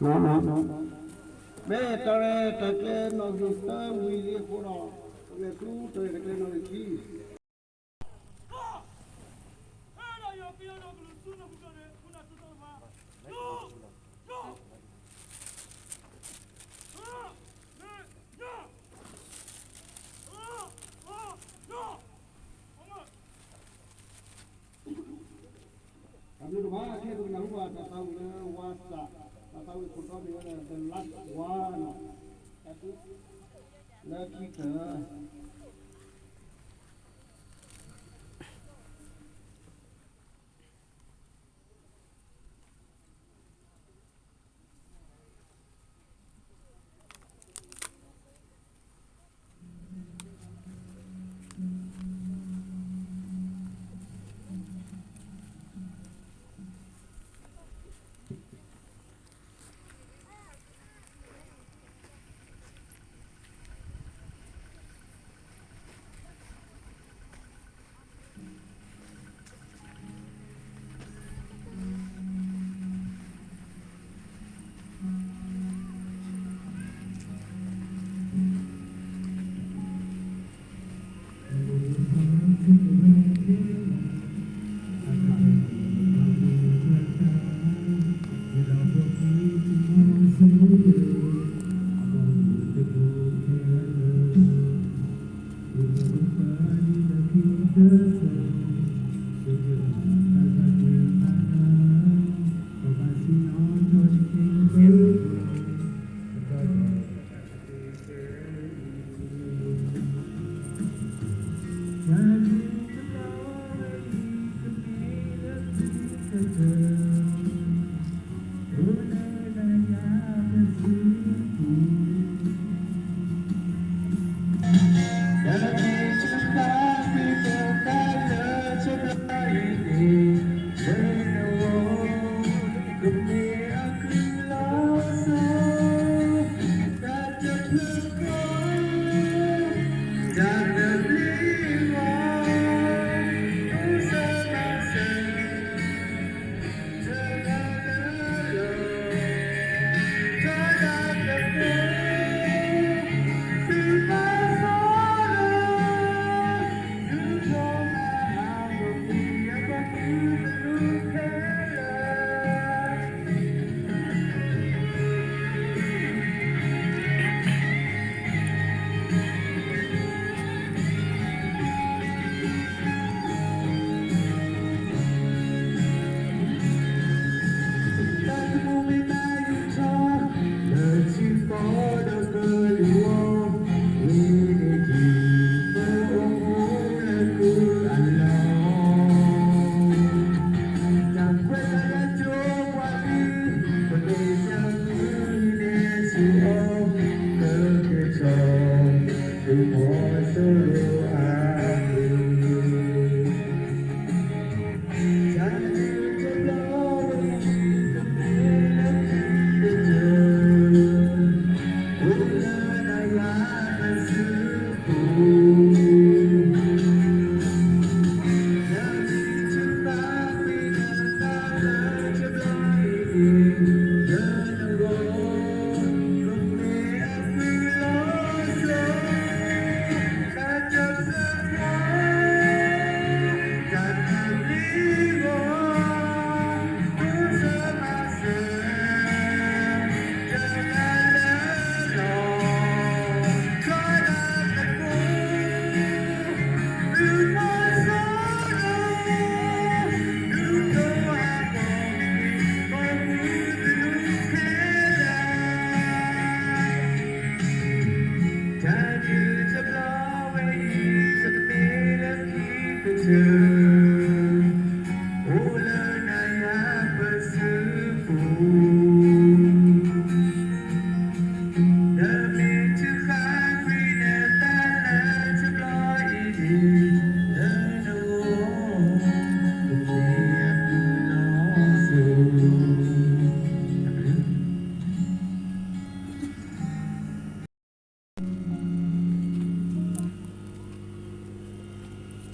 မ့ၢ်တၢ်ရဲၣ်တၢ်ကျဲၤနီၣ်ဂံၢ်သၢဝံၤလံအဃိဒီး, ပကလဲၤဆူတၢ်ရဲၣ်တၢ်ကျဲၤနီၣ်ဂံၢ်ခံ တၢ်ဘျုးဒိၣ်မး ခဲအံၤပကနၢ်ဟူဘၣ်တၢ်သးဝံၣ်လၢဝါစၢ်, တၢ်သးဝံၣ်ခိၣ်တီမ့ၢ်ဝဲဒၣ် The Last War နီၤ, တၢ်တု လၢခံကတၢၢ်.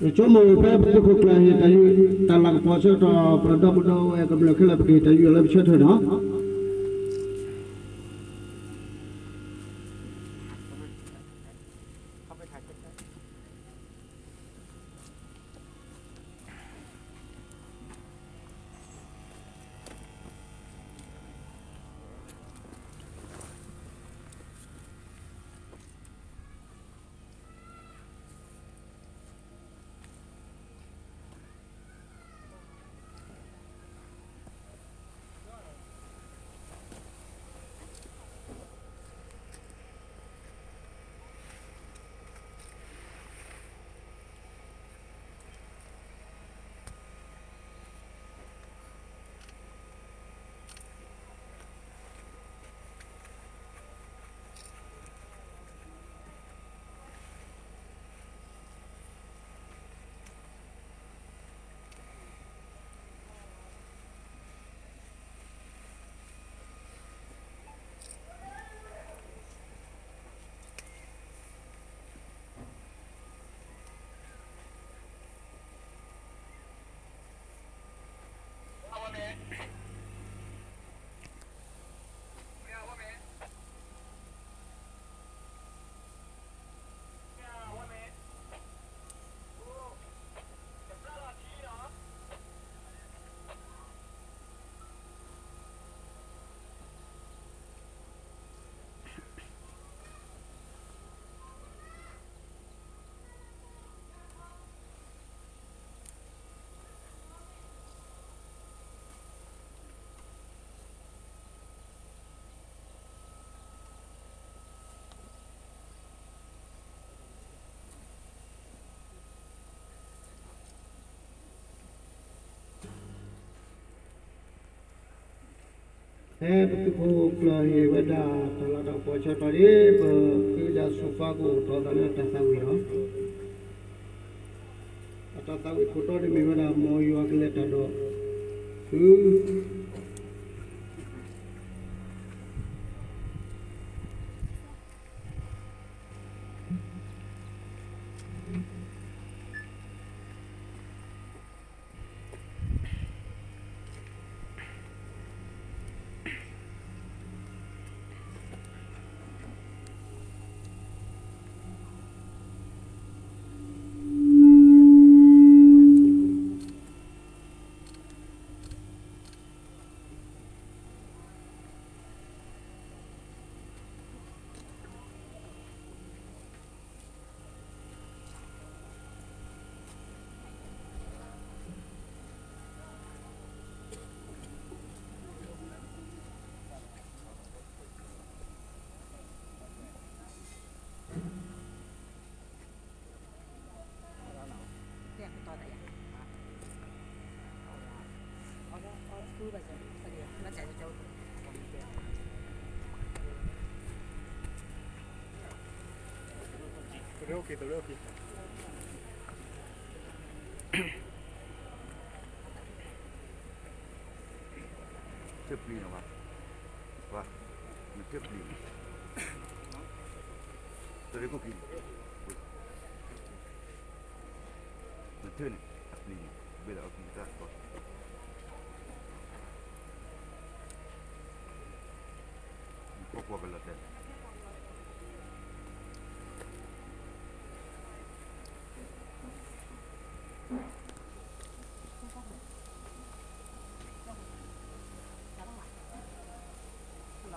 ယဆိကမိၣ်ဖဲပသုးခိၣ်ကျၢၢ်ဟ့ၣ်တၢ်ယူး တၢ်လၤကပီၤဆၢကတီၢ် ပဒီပုၢ်ဒီဝဲၢ်ကမျၢၢ်ခဲလၢာ် ပကဟ့ၣ်တၢ်ယူးလၢပဆၢထၢၣ်နီၤ. ဖဲပသုးခိၣ်ကျၢၢ်ဟ့ၣ်ဝဲဒၣ်တၢ်လၤတၢ်ကပီၤဆၢကတီၢ်န့ၣ် ပသုးဒၣ် sofa ကအိၣ်ထီၣ်သးလၢတၢ်သးဝံၣ်လီၤ. အတၢ်သးဝံၣ်ခိၣ်တီန့ၣ်မ့ၢ်ဝဲဒၣ် မ်ယွၤကလဲၤတၢ်ဒီးသု တၢ်ပျံၤန့ၣ်ဝဲ, ဝဲ, နတၢ်ပျံၤန့ၣ်, တရ့ခိၣ်ခံန့ၣ်, နတၢ်န့ၣ် အပျံၤန့ၣ် ဘ့ၣ်လီၤအပျံၤတၢ်ကီ, နကွၢ်ကွၢ်ကလီၤတဲ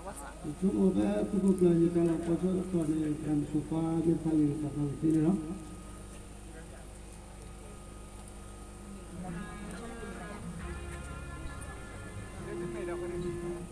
ာ် ယဆိကမိၣ်ဖဲသုးခိၣ်ကျၢၢ်ဟ့ၣ်တၢ်လၤကပီၤဆၢကတီၢ်န့ၣ် တၢ် sofa မ့ၢ်ဖးယံာ်တၢ်သးဝံၣ်သ့န့ၣ်လီၤ.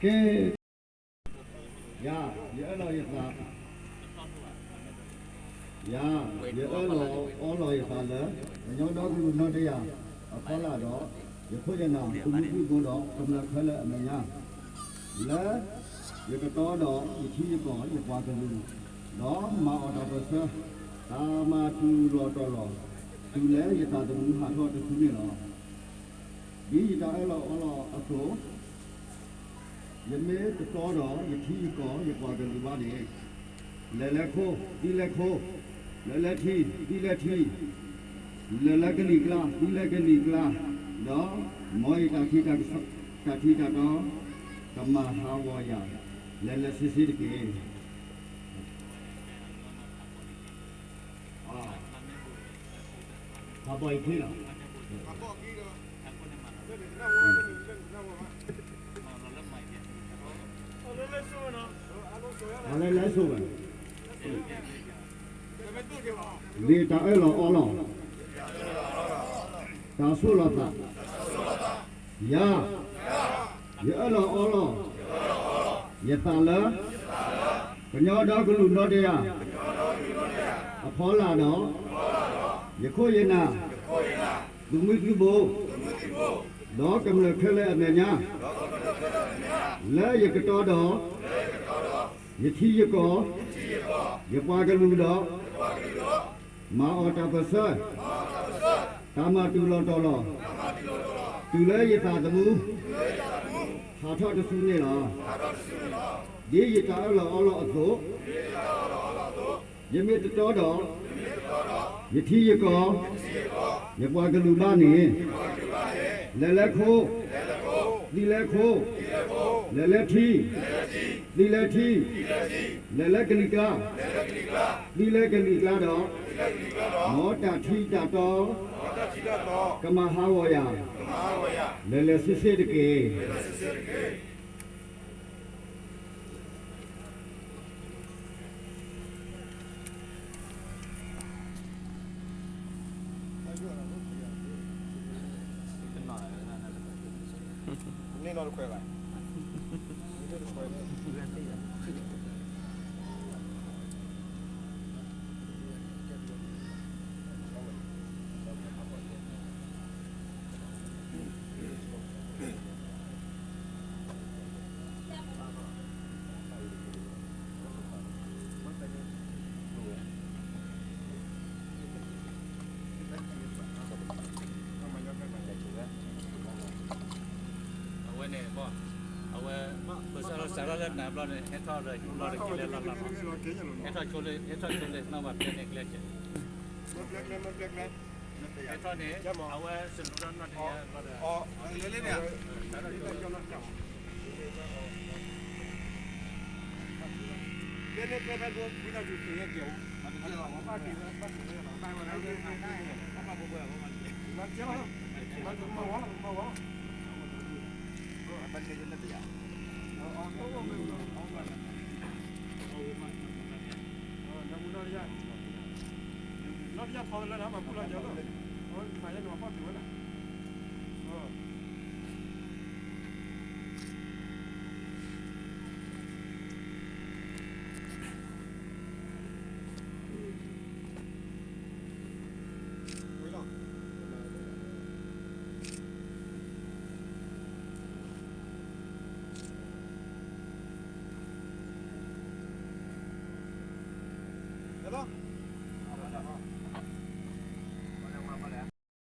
ကဲ, ယၤ, ယၤ, ယအၢၣ်လီၤအီလီၤယသးလၢ ကညီဒီကလုာ်နီၢ်တယၢ်အဖီလာ်ဒီး ယခိၣ်ယနၢ် သုးမုၢ်သံၣ်ဘိဒီးကမျၢၢ်ခဲလၢာ်အမဲာ်ညါ လၢယကတီဒီးယထံယကီၢ်ယပှၤကလုာ် ဒီးမၤအီၣ်တၢ်ပၢၢ်ဆၢ တၢ်မၤတူၢ်လီၤတီၤလီၤ တုၤလၢယသးသမူဟးထီၣ်တဆူန့ၣ်လီၤ. ဒ်ယတၢ်အၢၣ်လီၤအီလီၤအသိး ယမ့ၢ်တတီဒီးယထံယကီၢ်ယပှၤကလုာ်ဘၣ်န့ၣ်, လဲၤလၢခိ, သံလၢခိ, လဲၤလၢထံ, သံလၢထံ, လဲၤလၢကလံၤကျါ, သံလၢကလံၤကျါ, ဒီးမ်ယတၢ်ထံ, တၢ်ထံတၢ်တီ ကမၤဟးဂီၤယၤ, လဲၤလဲၤဆ့ဆ့တက့ၢ်. ဖးဘီၣ်အံၤထံလီၤ. လဲၤလဲၤဆိဝဲ, ဒ်တၢ်အၢၣ်လီၤအီလီၤ, တၢ်ဆိၣ်လီၤသး, ယၤ, ယအၢၣ်လီၤအီလီၤ ယသးလၢ ကညီဒီကလုာ်နီၢ်တယၢ် အဖီလာ်ဒီး ယခိၣ်ယနၢ် သုးမုၢ်သံၣ်ဘိ ဒီးကမျၢၢ်ခဲလၢာ်အမဲာ်ညါ လၢယကတီဒီး ယထံယကီၢ် ယပှၤကလုာ်ဒီး မၤအီၣ်တၢ်ပၢၢ်ဆၢ တၢ်မၤတူၢ်လီၤတီၤလီၤ တုၤလၢယသးသမူ ဟးထီၣ်တဆူန့ၣ်လီၤ. ဒ်ယတၢ်အၢၣ်လီၤအီလီၤအသိး ယမ့ၢ်တတီဒီး ယထံယကီၢ် ယပှၤကလုာ်ဘၣ်န့ၣ်, လဲၤလၢခိ, သံလၢခိ, လဲၤလၢထံ, သံလၢထံ, လဲၤလၢကလံၤကျါ, သံလၢကလံၤကျါဒီး မ်တၢ်ထံတၢ်တီ ကမၤဟးဂီၤယၤ, လဲၤလဲၤဆ့ဆ့တက့ၢ်. အဝဲန့ၣ်, အဝဲ, ပစးထီၣ်စးထီၣ်လၢနၤဘျီန့ၣ် ဟဲထီၣ်ဒီးဟံၣ်ဘျီန့ၣ် က့ၤလၢလီၢ်လီၢ်လီၤ. ဟဲထီၣ်ဆိလၢ, ဟဲထီၣ်ဆိလၢ နီၢ်ဘၣ်ပျဲန့ၣ်ကျဲကဲး ဟဲထီၣ်န့ၣ် အဝဲစလူၤထီၣ်နီၢ်တယၢ်ဘျီဒီး နီၢ်တယၢ်ဖီလၢနမၤပူၣ်လီၤကၠီလီၤ, မၤယဲန့ၣ်မၤဖီၣ်တုၤဝဲလၢ ဟဲလီၤ.